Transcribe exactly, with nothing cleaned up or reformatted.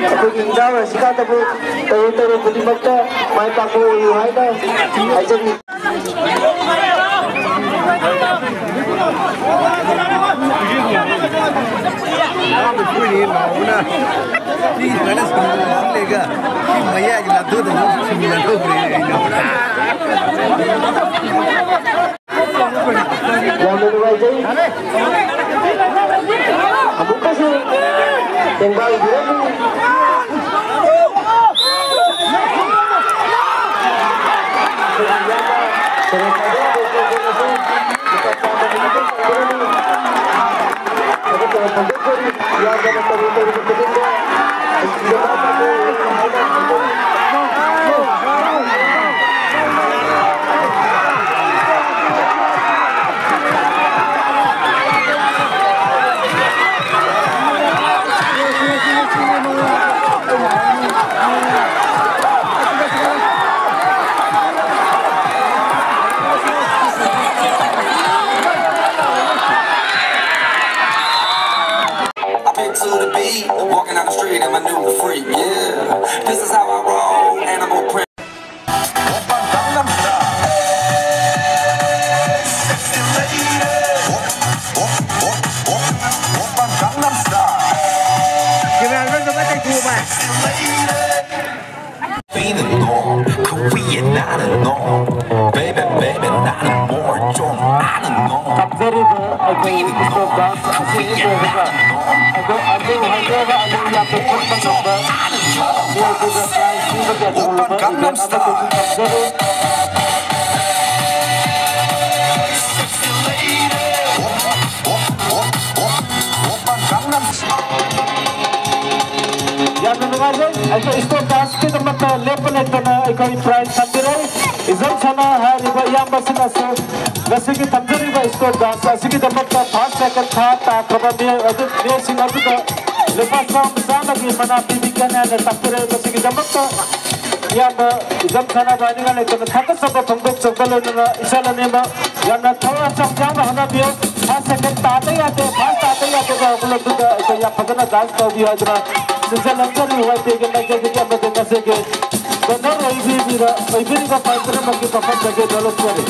ꯑꯩꯈꯣꯏꯒꯤ ꯏꯟꯖꯥꯡ ꯑꯁꯤ ꯀꯥꯟꯗꯕꯨ ꯇꯔꯨ ꯇꯔꯨ ꯈꯨꯗꯤꯡꯃꯛꯇ ꯃꯥꯏ ꯄꯥꯛꯄ ꯑꯣꯏꯌꯨ ꯍꯥꯏꯅ ꯍꯥꯏꯖꯔꯤ꯫ ꯃꯌꯥꯏꯒꯤ ꯂꯥꯞꯊꯣꯛꯑꯗꯕ ꯁꯨꯝ ꯂꯥꯟꯊꯣꯛꯈ꯭ꯔꯦ ꯑꯩꯅ꯫ ꯌꯥꯝꯅ ꯅꯨꯡꯉꯥꯏꯖꯩ꯫ ꯑꯃꯨꯛꯀꯁꯨ ꯇꯦꯡꯕꯥꯡ ꯄꯤꯔꯝꯃꯤ꯫ I been to the beat, walking down the street and my new freak, yeah. This is how I roll, animal print. Baby, baby, 나는 너. Baby, baby, 나는 뭘 좀 아는 너. 탑제리드 어제 이스포 가 아시는 거가 어제 안동 한겨가 안동 앞에 쳤던 것과 이어지는 프라이스 오빠 강남스타일. ꯌꯥꯝꯅ ꯅꯨꯡꯉꯥꯏꯖꯩ꯫ ꯑꯩꯈꯣꯏ ꯏꯁꯄꯣꯔꯠ ꯗꯥꯟꯁꯀꯤꯗꯃꯛꯇ ꯂꯦꯞꯄ ꯂꯩꯇꯅ ꯑꯩꯈꯣꯏ ꯄ꯭ꯔꯥꯏꯖ ꯊꯝꯖꯔꯤ꯫ ꯏꯆꯝ ꯆꯝꯅ ꯍꯥꯏꯔꯤꯕ ꯏꯌꯥꯝꯕꯁꯤꯡꯅꯁꯨ ꯉꯁꯤꯒꯤ ꯊꯝꯖꯔꯤꯕ ꯏꯁꯄꯣꯔꯠ ꯗꯥꯟꯁ ꯑꯁꯤꯒꯤꯗꯃꯛꯇ ꯐꯥꯔꯁ, ꯁꯦꯀꯦꯟ, ꯊꯥꯔꯠ ꯇꯥꯈ꯭ꯔꯕ ꯃꯤꯑꯣꯏ ꯑꯗꯨ, ꯃꯤꯑꯣꯏꯁꯤꯡ ꯑꯗꯨꯗ ꯂꯨꯄꯥ ꯆꯥꯝꯃ ꯆꯥꯝꯃꯒꯤ ꯃꯅꯥ ꯄꯤꯕꯤꯒꯅꯤ ꯍꯥꯏꯅ ꯇꯥꯛꯄꯤꯔꯛꯏ꯫ ꯃꯁꯤꯒꯤꯗꯃꯛꯇ ꯏꯌꯥꯝꯕ ꯏꯆꯝ ꯁꯅꯥꯗꯣ ꯍꯥꯏꯅꯤꯡꯉꯥꯏ ꯂꯩꯇꯅ ꯊꯥꯒꯠꯆꯕ ꯐꯣꯡꯗꯣꯛꯆꯕꯒ ꯂꯣꯏꯅꯅ ꯏꯆꯜ ꯑꯅꯤꯃꯛ ꯌꯥꯝꯅ ꯊꯋꯥꯏ ꯍꯛꯆꯥꯡ ꯌꯥꯎꯅ ꯍꯣꯠꯅꯕꯤꯌꯨ꯫ ꯐꯥꯔꯁ, ꯁꯦꯀꯦꯟ ꯇꯥꯗ ꯌꯥꯗꯦ, ꯐꯥꯔꯁ ꯇꯥꯗ ꯌꯥꯗꯦ ꯍꯥꯏꯕ ꯋꯥꯈꯜꯂꯣꯟꯗꯨꯗ ꯑꯩꯈꯣꯏ ꯌꯥꯝ ꯐꯖꯅ ꯗꯥꯟꯁ ꯇꯧꯕꯤꯌꯨ ꯍꯥꯏꯗꯨꯅ ꯂꯨꯆꯤꯡꯂꯝꯒꯅꯤ ꯋꯥꯏꯇꯦꯒꯤ ꯂꯥꯏꯀꯩꯒꯤ ꯑꯃꯗꯤ ꯉꯁꯤꯒꯤ ꯕꯦꯅꯔ ꯑꯣꯏꯕꯤꯔꯤꯕ, ꯑꯣꯏꯕꯤꯔꯤꯕ ꯄꯥꯏ ꯄꯨꯝꯅꯃꯛꯀꯤ ꯃꯐꯝꯗꯒꯤ ꯅꯣꯂꯨꯛꯆꯔꯤ꯫